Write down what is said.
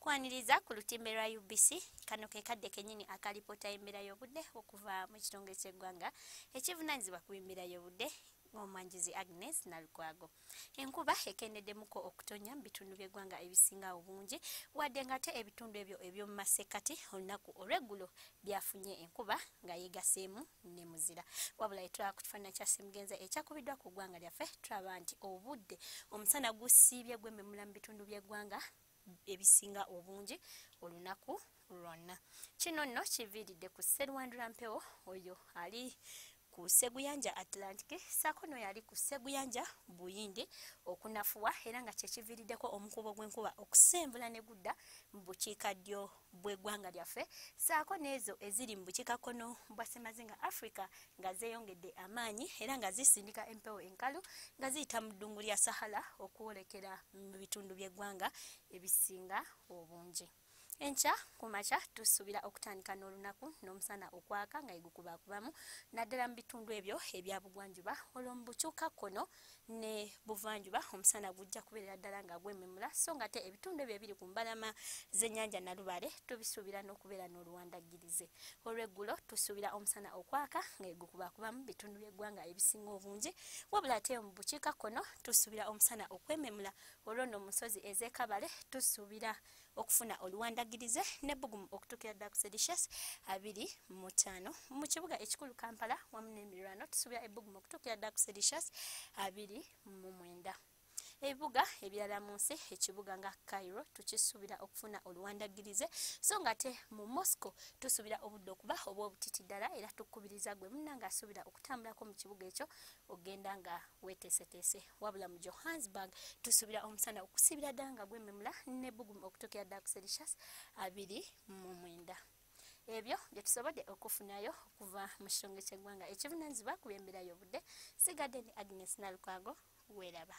Tukwaniriza ku lutimbe lwa UBC. Kano ke kadde kennyini akalipoota y'embeera y'obudde okuva mu kitongole ky'eggwanga ekivunaanyizibwa ku embeera y'obudde, ng'omwanjuzi Agnes Nalukwago. Enkuba ekendeddemuko okutonnya mu bitundu by'eggwanga ebisinga obungi, wadde ng'ate ebitundu ebyo eby'omu masekkati olunaku olw'eggulo byafunye enkuba nga yeegaseemu ne muzira. Wabula etulaba ku kifaananyi kya Ssemugenza ekyakubiddwa ku ggwanga lyaffe, tulaba nti obudde omusana gusiibye gwememula mu bitundu by'eggwanga ebisinga obungi olunaku lwonna. Kino nno kiviiridde ku Sseruwandula mpewo oyo ali ku Sseguyanja Atlantic ssaako n'oyo ali ku Sseguyanja Buyindi okunafuwa, era nga kyekiviiriddeko omukubo gw'enkuba okusenvula ne gudda mu bukiikaddyo bw'eggwanga lyaffe, ssaako n'ezo eziri mu bukiikakkono bwa Ssemazinga Africa nga zeeyongedde amaanyi era nga zisindika empewo enkalu nga ziyita mu ddungu lya Sahara okwolekera mu bitundu by'eggwanga ebisinga obungi. Enkya ku makya tusuubira okutandika n'olunaku n'omusana okwaka nga egukubakubamu naddala mu bitundu ebyo ebya bugwanjuba, olwo mu bukiikakkono ne buvanjuba omusana gujja kubeerera ddala nga gwememula, so nga ate ebitundu ebyo ebiri ku mbalama z'ennyanja Nalubaale tubisuubira n'okubeera n'oluwandagirize. Olw'eggulo tusuubira omusana okwaka nga egukubakubamu bitundu by'eggwanga ebisinga obungi, wabula ate mu bukiikakkono tusuubira omusana okwememula, olwo nno mu nsozi ez'e Kabale tusuubira okufuna oluwandagirize n'ebbugumu okutuukira ddala ku Celsius 25. Mu kibuga ekikulu Kampala wamu n'emiriraano tusuubira ebbugumu okutuukira ddala ku Celsius 29. Ebibuga ebirala mu nsi, ekibuga nga Cairo tukisuubira okufuna oluwandagirize, so nga ate mu Moscow tusuubira obudde okuba obw'obutiti ddala, era tukubiriza gwe munnange asuubira okutambulako mu kibuga ekyo ogenda nga weeteeseteese. Wabula mu Johannesburg tusuubira omusana okusibira ddala nga gwememula n'ebbugumu okutuukira ddala ku Celsius 29. Ebyo bye tusobodde okufunayo okuva mu kitongole ky'eggwanga ekivunaanyizibwa ku by'embeera y'obudde. Sigadde ne Agnes Nalukwago, weeraba.